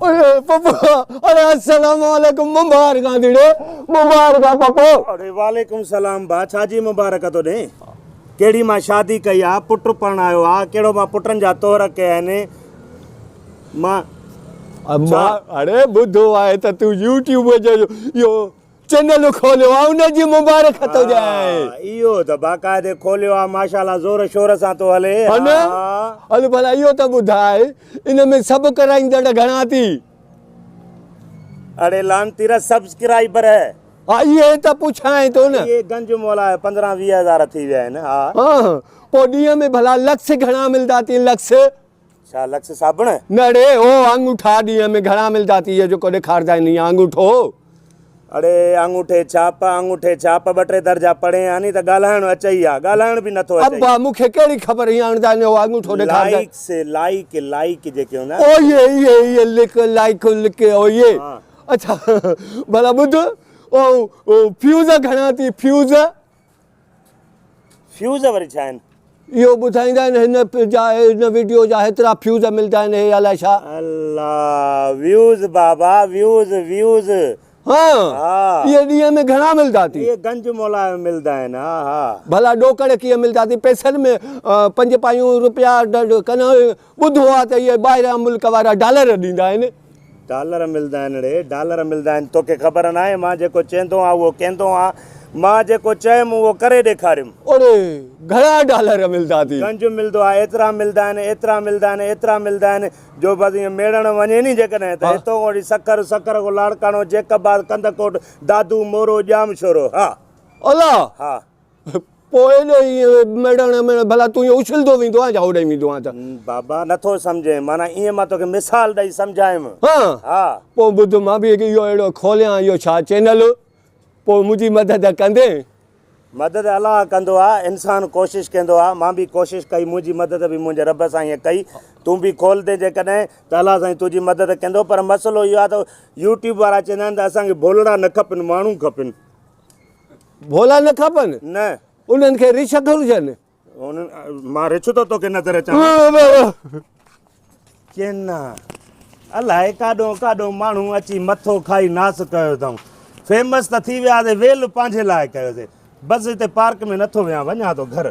اڙي پپو اڙي السلام عليڪم مبارڪان ٿي ڙي مبارڪان پپو. اڙي وعليڪم سلام ڀا ڇا جي مبارڪ ٿو ڏين ڪهڙي مان شادي ڪئي آ پٽ پرڻايو آ ڪهڙو مان پٽن جا طهر ڪيا آهن مان ڇا اڙي ٻڌو آهي ته تون يوٽيوب جو اهو چينل کوليو آ ان جي مبارڪ ٿو ڏيانء. اهو ته باقاعدي کوليو آ ماشاءالله زور شور سان ٿو هلي. ها نه هل ڀلا اهو ته ٻڌاء ان ۾ سب ڪرائيندڙ گهڻا ٿي. اڙي لعنتي را سبسڪرائبر. ها اهي ته پڇانء ٿو نه. اهي گنج مولا 15 20 هزار ٿي ويا آهن ها. ها پوء ڏينهن ۾ ڀلا لڪس گهڻا ملدا ٿي لڪس. ڇا لڪس صابڻ؟ نه ڙي او آڱوٺا ڏينهن ۾ گهڻا ملدا ٿي اهي جيڪو ڏيکاردا آهن اهي آڱوٺو. اڙي آڱوٺي ڇاپ آڱوٺي ڇاپ ٻه ٽي درجا پڙهين ها ني ته ڳالهائڻ اچئي ها ڳالهائڻ به نٿو اچئي. ابا مون کي ڪهڙي خبر هي آڻدا آهن اهو آڱوٺو ڏيکاردا آهن. لائيڪس لائيڪ لائيڪ جيڪي هوندا آهن. او اهي اهي اهي لڪ لائيڪ لڪ او اهي اڇا ڀلا ٻڌ او فيوز گهڻا ٿي فيوز. فيوز وري ڇا آهن؟ اهو ٻڌائيندا آهن هن جا هن وڊيو جا هيترا فيوز ملدا آهن هي الائي ڇا. الله ويوز بابا ويوز ويوز. ها اهي ڏينهن ۾ گهڻا ملدا ٿي. اهي گنج مولا ۾ ملدا آهن ها ها. ڀلا ڏوڪڙ ڪيئن ملدا ٿي پئسن ۾ پنج پايون روپيا ڪن ٻڌو آ ته اهي ٻاهريان ملڪ وارا ڊالر ڏيندا آهن. ڊالر ملدا آهن ڙي ڊالر ملدا آهن توکي خبر ناهي مان جيڪو چيندو آهان اهو ڪيندو آهان مان جيڪو چيم اهو ڪري ڏيکاريم. اڙي گهڻا ڊالر ملدا ٿي. گنج ملدو آهي ايترا ملدا آهن ايترا ملدا آهن ايترا ملدا آهن جو بس ائين ميڙڻ وڃي ني جيڪڏهن ته هتو کان وٺي سکر سکر کان لاڙڪاڻو جيڪب آباد ڪنڌڪوٽ دادو مورو ڄام شورو ها الا ها. پوء ايڏو ائين ميڙڻ ۾ ڀلا تون ائين اڇلندو ويندو آهين ڇا هوڏانهن ويندو آهين ته. بابا نٿو سمجهين معنيٰ ائين مان توکي مثال ڏئي سمجهايم. ها ها. پوء ٻڌ مان به اهو اهڙو کوليان اهو ڇا چينل پوء منهنجي مدد ڪندين. مدد الله ڪندو آ انسان ڪوشش ڪندو آ مان به ڪوشش ڪئي منهنجي مدد به منهنجي رب سائينء ڪئي تون به کولندين جيڪڏهن ته الله سائين تنهنجي مدد ڪندو پر مسئلو اهو آ ته يوٽيوب وارا چوندا آهن ته اسان کي ڀولڙا نه کپن ماڻهو کپن. ڀولا نه کپن. نه. انهن کي رڇ گهرجن. انهن مان رڇ ٿو توکي نظر اچان. چينا الائي ڪاڏو ڪاڏو ماڻهو اچي مٿو کائي ناس ڪيو اٿئون. فيمس ته ٿي وياسي ويل پنهنجي لاء ڪيوسي. بس هتي پارڪ ۾ نٿو ويهان وڃان ٿو گهر.